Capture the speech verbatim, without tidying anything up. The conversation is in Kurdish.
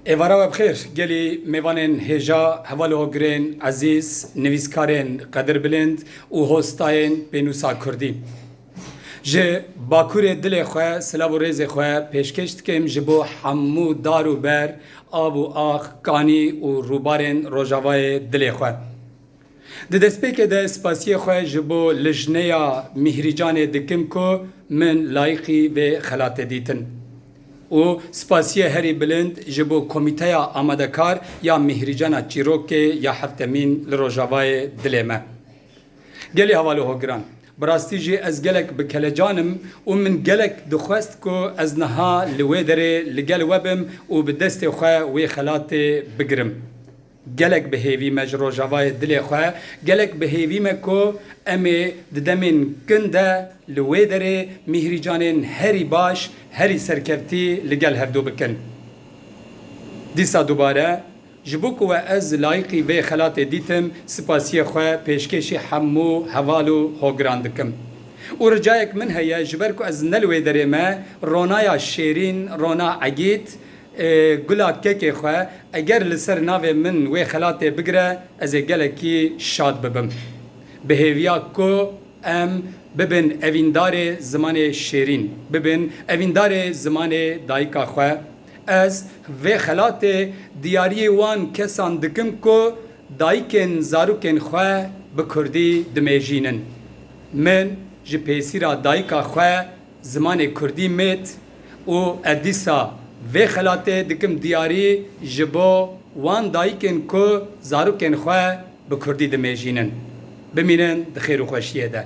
Êvara we bi xêr, gelî mêvanên hêja, heval û hogirên ezîz, nivîskarên qedirbilind û hostayên pênûsa kurdî. Ji bakurê dilê xwe silav û rêzê xwe pêşkêş dikim ji bo hemû dar û ber, av û ax, kanî û rûbarên rojavayê dilê xwe. Di destpêkê de spasiyê xwe ji bo lijneya Mîhrîcanê dikim ku min layîqî vê xelatê dîtin û spasiyê herî bilind ji bo Komîteya Amadekar ya Mîhrîcana Çîrokê ya Heftemîn li Rojavayê dilê me. Gelî heval û hogiran, bi rastî jî ez gelek bi kelecan im û min gelek dixwest ku ez niha li wê derê li gel we bim û bi destê xwe wê xelatê bigirim. Gelek bi hêvî me ji rojavayê dilê xwe, gelek bi hêvî me ku em ê di demên kin de li wê derê Mîhrîcanên herî baş, herî serkevtî li gel hevdû bikin. Dîsa dubare, ji bo ku we ez layîqî vê xelatê dîtim, spasiyê xwe pêşkêşî hemû heval û hogiran dikim. Û ricayek min heye, ji ber ku ez ne li wê derê me, ronaya şêrîn, rona egît, e, gula kekê xwe, eger li ser navê min wê xelatê bigire, ez ê gelekî şad bibim. Bi hêviya ku em bibin evîndarê zimanê şêrîn, bibin evîndarê zimanê dayika xwe. Ez vê xelatê diyariyê wan kesan dikim ku dayikên zarokên xwe bi kurdî dimêjînin. Min ji pêsîra dayika xwe zimanê kurdî mêt û ez dîsa vê xelatê dikim diyarî ji bo wan dayikên ku zarokên xwe bi kurdî dimêjînin. Bimînin di xêr û xweşiyê de.